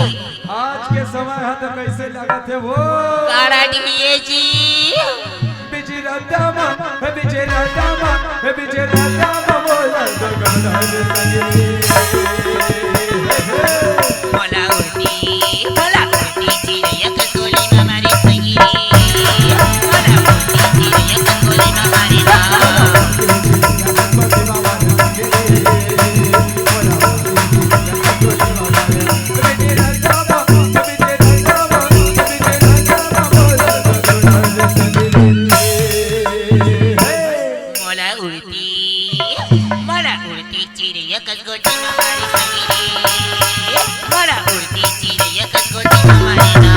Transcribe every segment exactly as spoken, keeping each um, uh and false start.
आज के समय ह तो कैसे लगत हे वो? काड़ा डीजे जी। बिजरदामा, हे बिजरदामा, हे बिजरदामा, बोला तो गंधर्व संगीत। मोला उड़ती, मोला उड़ती चिड़ैया कस गोली में मारे संगी रे। मोला उड़ती चिड़ैया कस गोली में मारे ना। मोला उड़ती, मोला उड़ती चिड़ैया कस गोली में मारे संगी रे। मोला उड़ती चिड़ैया कस गोली में मारे ना।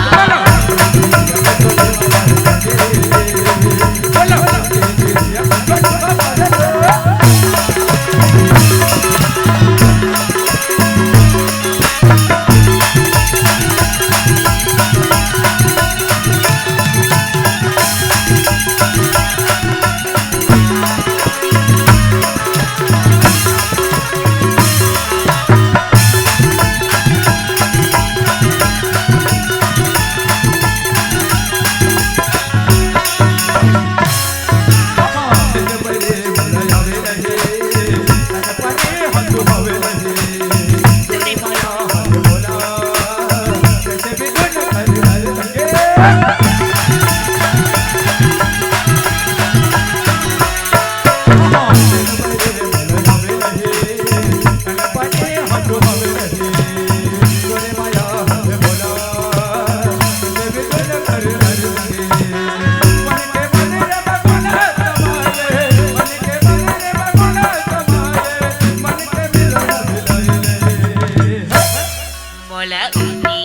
मोला उड़ती,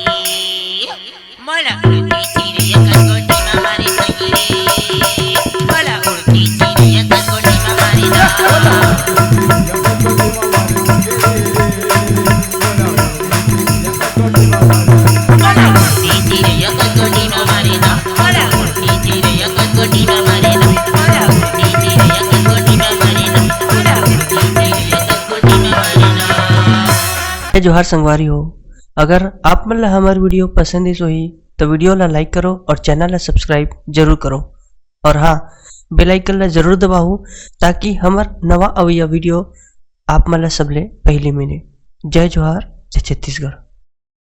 मोला उड़ती चिड़ैया कस गोली में मारे संगी रे। मोला उड़ती चिड़ैया कस गोली में मारे ना। मोला उड़ती चिड़ैया कस गोली में मारे ना। मोला उड़ती चिड़ैया कस गोली में मारे ना। मोला उड़ती चिड़ैया कस गोली में मारे ना। मोला उड़ती चिड़ैया कस गोली में मारे ना। जय जोहार संगवारी हो, अगर आप मन ला हमर video पसंद आइस होही, तो video ला like करो और channel ला subscribe जरूर करो। और हाँ, bell icon ला जरूर दबाओ, ताकि हमर नवा अवइया video आप मन ला सबले पहली मिले। जय जोहार, जय छत्तीसगढ़।